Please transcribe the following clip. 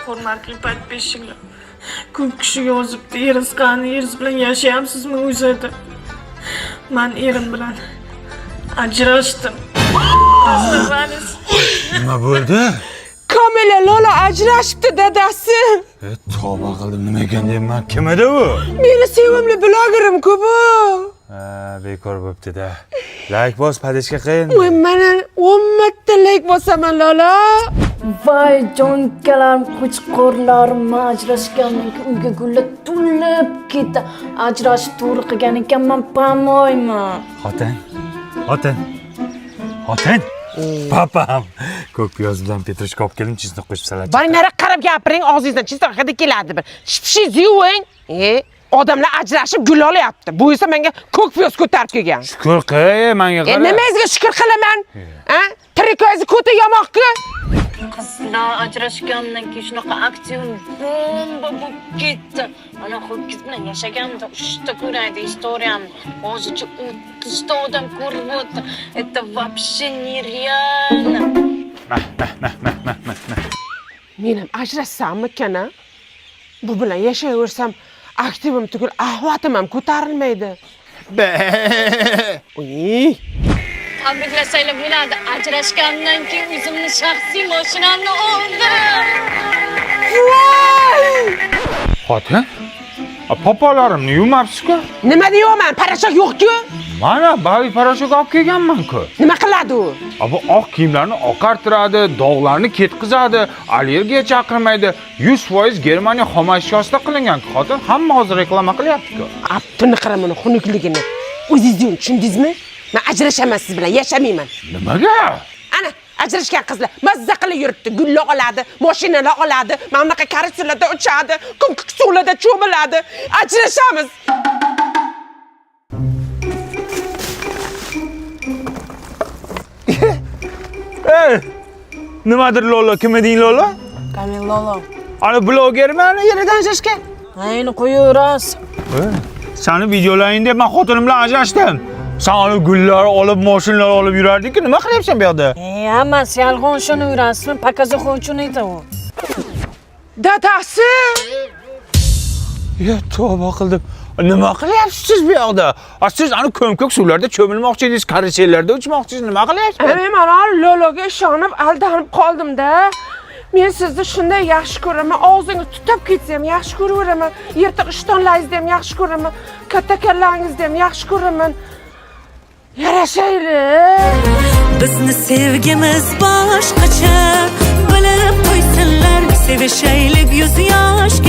Hurmatli подписчик lar. Ko'p kishi yozibdi, eringiz qani, eringiz bilan yashayapsizmi o'zi deb. Man erim bilan ajrashdim. Расставались. Nima bo'ldi? Kamila Lola ajrashibdi dadasi. Tavba qildim, nima ekan deyman. Kim edi u? Meni sevimli blogerim-ku bu. Ha, bekor bo'pti-da. Layk bos, подписка qiyin. Voy, mana 10 marta layk bosaman Lola. Voy jonkalarim, qo'chqorlarim, ajrashgandan keyin uyga gullar to'lib ketdi. Ajrashib to'g'ri qilgan ekanman, по-моему. Xotin. Xotin. Xotin. Papam. Ko'k piyoz bilan петрушка olib keldim, чеснок qo'shib salat. Voy, nari qarab gapiring, og'zingizdan чеснок hidi keladi bir. Tishingizni yuving. Odamlar ajrashib gul olyapti. Bu esa menga ko'k piyoz ko'tarib kelgan. Shukur qil, menga qara. Nimangizga shukur qilaman? Ha? Tirikoyingizni ko'ti yamoqku. Qizlar, ajrashgandan keyin shunaqa aktivim bomba bo'lib ketdi. Ana ho'kiz bilan yashaganimda 3 ta ko'raydi istoriyamni. Hozircha 30 ta odam ko'rib o'tdi. Это вообще нереально. Men ham ajrashsammikan a? Bu bilan yashayversam aktivim tugul, ahvatim ham ko'tarilmaydi. Be. Uy, Tabriklasanglar bo'ladi. Ajrashganimdan keyin o'zimni shaxsiy mashinamni oldim. Xotin? Popolarimni yuvmabsiz-ku. Nima deyapman? Порошок yo'q-ku. Mana babi порошок olib kelganman-ku. Nima qiladi u? Bu oq kiyimlarni oqartiradi, dog'larni ketqizadi, allergiya chaqirmaydi. 100% Germaniya xomashyosida qilingan. Xotin, hamma hozir reklama qilyapti-ku. Abduni qara buni xunukligini. O'zingiz yuving, tushundingizmi? Men ajrashaman siz bilan, yashamayman. Nimaga? Ana, ajrashgan qizlar mazza qilib yuribdi. Gullar oladi, mashinalar oladi, mana bunaqa karusellarda uchadi, ko'k suvlarda cho'miladi. Ajrashamiz. Ey! Nimadir Lolo, kim eding Lolo? Kamil Lolo. Ana blogermi ana yeridan ajrashgan? Ayni qo'yaverasiz. Sani videolaring deb men xotinim bilan ajrashdim. Sen ana gullar olib, mashinalar olib yurarding-ku, nima qilyapsan bu yoqda? Hammasi yolg'on, shuni yurasizmi? Показуха uchun edi u. Dadasi! Ya tavba qildim. Nima qilyapsiz siz bu yoqda? A siz ana ko'm-ko'k suvlarda cho'milmoqchi edingiz, karusellarda uchmoqchi edingiz, nima qilyapsiz? Men mana Lologa ishonib aldanib qoldim-da. Men sizni shunday yaxshi ko'raman, og'zingiz tutab ketsa ham yaxshi ko'raveraman, yirtiq ishtonlaringizni ham yaxshi ko'raman, katta kallangizni ham yaxshi ko'raman. Yarashaylik. Bizni sevgimiz boshqacha, bilib qo'ysinlar, sevishaylik yuz yoshgacha.